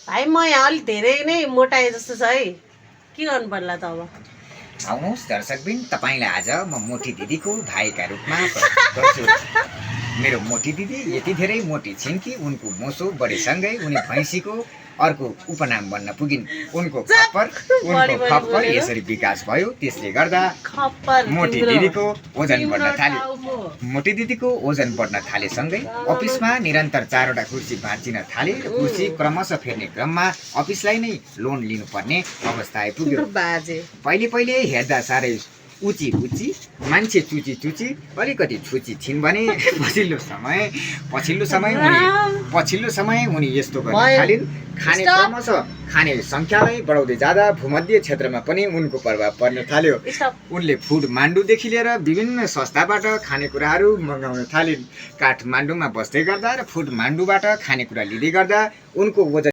भाइ म यहाँ अलिक धेरै नै मोटाए जस्तो छ है, के गर्नु पर्ला त अब? आउनुहोस् दर्शकबिन, तपाईँलाई आज म मोटी दिदीको भाइका रूपमा प्रस्तुत गर्छु। मेरो मोटी दिदी यति धेरै मोटी छिन् कि उनको मोसो बढेसँगै उनी भैँसीको अर्को उपनाम बन्न पुगिन्। उनको खप्पर यसरी विकास भयो। त्यसले गर्दा मोटी दिदीको ओजन बढ्न थाल्यो। मोटी दिदीको ओजन बढ्न थालेसँगै अफिसमा निरन्तर 4वटा कुर्सी भाँचिन थाले र कुर्सी क्रमशः फेर्ने क्रममा अफिसलाई नै लोन लिनुपर्ने अवस्था आइपुग्यो। पहिले हेर्दा साह्रै उची मान्छे चुची अलिकति छुची छिन् भने पछिल्लो समय उनी यस्तो गर्न थालिन्। खाने संख्यालाई बढाउँदै जाँदा भूमध्य क्षेत्रमा पनि उनको प्रभाव पर्न थाल्यो। उनले फुड मान्डुदेखि लिएर विभिन्न संस्थाबाट खानेकुराहरू मगाउन थालिन्। काठमाडौँमा बस्दै गर्दा र फुड मान्डुबाट खानेकुरा लिँदै गर्दा उनको ओजन